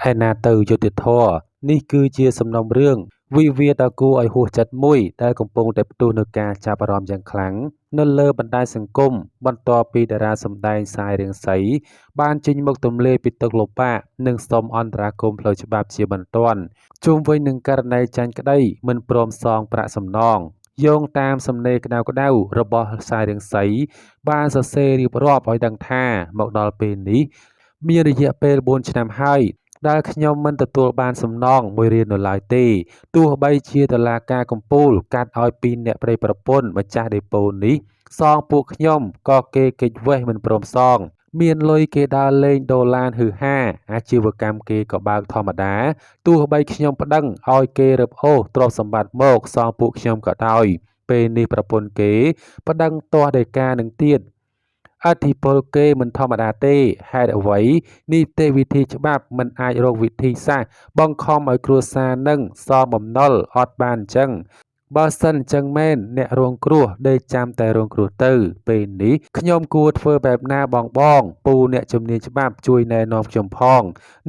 ឯណាទៅយុត្តិធម៌នេះគឺជាសំណុំរឿងវិវាទដ៏គួរឲ្យហួសចិត្តមួយដែលកំពុងតែផ្ទុះនូវការចាប់អារម្មណ៍យ៉ាងខ្លាំងនៅលើបណ្ដាញសង្គមបន្ទាប់ពីតារាសម្ដែងសាយ រង្សីបានចេញមកទម្លាយពីទុក្ខលំបាកនិងសុំអន្តរាគមន៍ផ្លូវច្បាប់ជាបន្ទាន់ជុំវិញនឹងករណីចាញ់ក្តីមិនព្រមសងប្រាក់សំណងយោងតាមសំណេរក្តៅៗរបស់សាយ រង្សីបានសរសេររៀបរាប់ឲ្យដឹងថាមកដល់ពេលនេះមានរយៈពេល4ឆ្នាំហើយដែលខ្ញុំមិនទទួលបានសំណងមួយរៀលនៅឡើយទេទោះបីជាតុលាការកំពូលកាត់ឲ្យពីរនាក់ប្តីប្រពន្ធម្ចាស់ដេប៉ូនេះសងពួកខ្ញុំក៏គេគេចវេះមិនព្រមសងមានលុយគេដើរលេងដូរឡានហ៊ឺហាអាជីវកម្មគេក៏បើកធម្មតាទោះបីខ្ញុំប្តឹងឲ្យគេរឹបអូសទ្រព្យសម្បត្តិមកសងពួកខ្ញុំក៏ដោយពេលនេះប្រពន្ធគេប្តឹងទាស់ដីកានឹងទៀតឥទ្ធិពលគេមិនធម្មតាទេហេតុអ្វីនីតិវិធីច្បាប់មិនអាចរកវិធីសាស្ត្របង្ខំឲ្យគ្រួសារនឹងសងបំណុលអត់បានអញ្ចឹងបើសិនអញ្ចឹងមែនអ្នករងគ្រោះដេកចាំតែរងគ្រោះទៅពេលនេះខ្ញុំគួរធ្វើបែបណាបងបងពូអ្នកជំនាញច្បាប់ជួយណែនាំខ្ញុំផង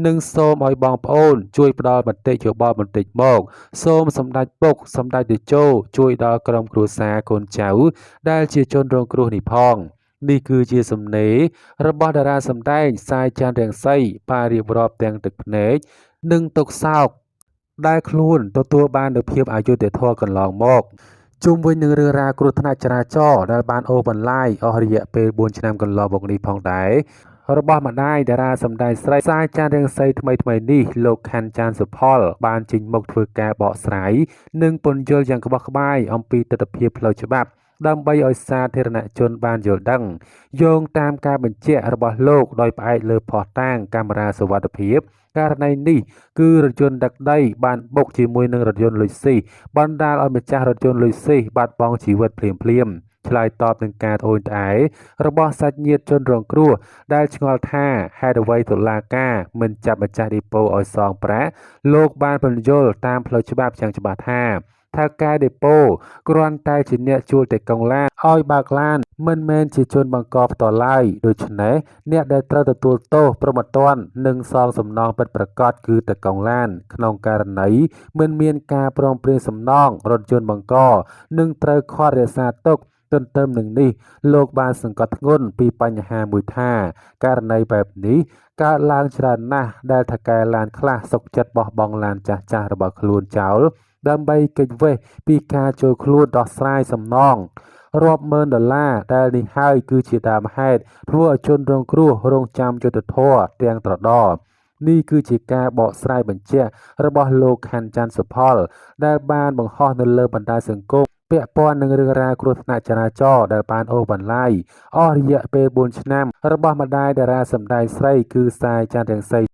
និងសូមឲ្យបងប្អូនជួយផ្ដល់មតិយោបល់បន្តិចមកសូមសម្ដេចពុកសម្ដេចតេជោជួយដល់ក្រុមគ្រួសារកូនចៅដែលជាជនរងគ្រោះនេះផងនេះគឺជាសំណេររបស់តារាសម្ដែងសាយច័ន្ទរង្សីបានរៀបរាប់ទាំងទឹកភ្នែកនិងទុក្ខសោកដែលខ្លួនទទួលបាននូវភាពអយុត្តិធម៌កន្លងមកជុំវិញនឹងរឿងរ៉ាវគ្រោះថ្នាក់ចរាចរណ៍ដែលបានអូសបន្លាយអស់រយៈពេល4ឆ្នាំកន្លងមកនេះផងដែររបស់ម្ដាយតារាសម្ដែងស្រីសាយច័ន្ទរង្សីថ្មីៗនេះលោកខាន់ចានសុផលបានចេញមុខធ្វើការបកស្រាយនិងពន្យល់យ៉ាងក្បោះក្បាយអំពីទិដ្ឋភាពផ្លូវច្បាប់ដើម្បីឲ្យសាធារណជនបានយល់ដឹងយោងតាមការបញ្ជាក់របស់លោកដោយផ្អែកលើភស្តុតាងកាមេរ៉ាសុវត្ថិភាពករណីនេះគឺរថយន្តដឹកដីបានបុកជាមួយនឹងរថយន្តលុយស៊ីសបណ្ដាលឲ្យម្ចាស់រថយន្តលុយស៊ីសបាត់បង់ជីវិតភ្លាមៗឆ្លើយតបនឹងការត្អូញត្អែរបស់សាច់ញាតិជនរងគ្រោះដែលឆ្ងល់ថាហេតុអ្វីតុលាការមិនចាប់ម្ចាស់ដេប៉ូឲ្យសងប្រាក់លោកបានពន្យល់តាមផ្លូវច្បាប់យ៉ាងច្បាស់ថាថៅកែដេប៉ូគ្រាន់តែជាអ្នកជួលតៃកុងឡានឲ្យបើកឡានមិនមែនជាជនបង្កផ្ទាល់ឡើយដូច្នេះអ្នកដែលត្រូវទទួលទោសព្រហ្មទណ្ឌនិងសងសំណងពិតប្រាកដគឺតៃកុងឡានក្នុងករណីមិនមានការព្រមព្រៀងសំណងរថយន្តបង្កនឹងត្រូវឃាត់រក្សាទុកទន្ទឹមនឹងនេះលោកបានសង្កត់ធ្ងន់ពីបញ្ហាមួយថាករណីបែបនេះកើតឡើងច្រើនណាស់ដែលថៅកែឡានខ្លះសុខចិត្តបោះបង់ឡានចាស់ៗរបស់ខ្លួនចោលដើម្បីគេចវេះពីការចូលខ្លួនដោះស្រាយសំណងរាប់ម៉ឺនដុល្លារដែលនេះហើយគឺជាដើមហេតុធ្វើឲ្យជនរងគ្រោះរងចាំយុត្តិធម៌ទាំងត្រដរនេះគឺជាការបកស្រាយបញ្ជាក់របស់លោកខាន់ច័ន្ទសុផលដែលបានបង្ហោះនៅលើបណ្ដាញសង្គមពាក់ព័ន្ធនឹងរឿងរ៉ាវគ្រោះថ្នាក់ចរាចរណ៍ដែលបានអូសបន្លាយអស់រយៈពេល4ឆ្នាំរបស់ម្ដាយតារាសម្ដែងស្រីគឺសាយច័ន្ទរង្សី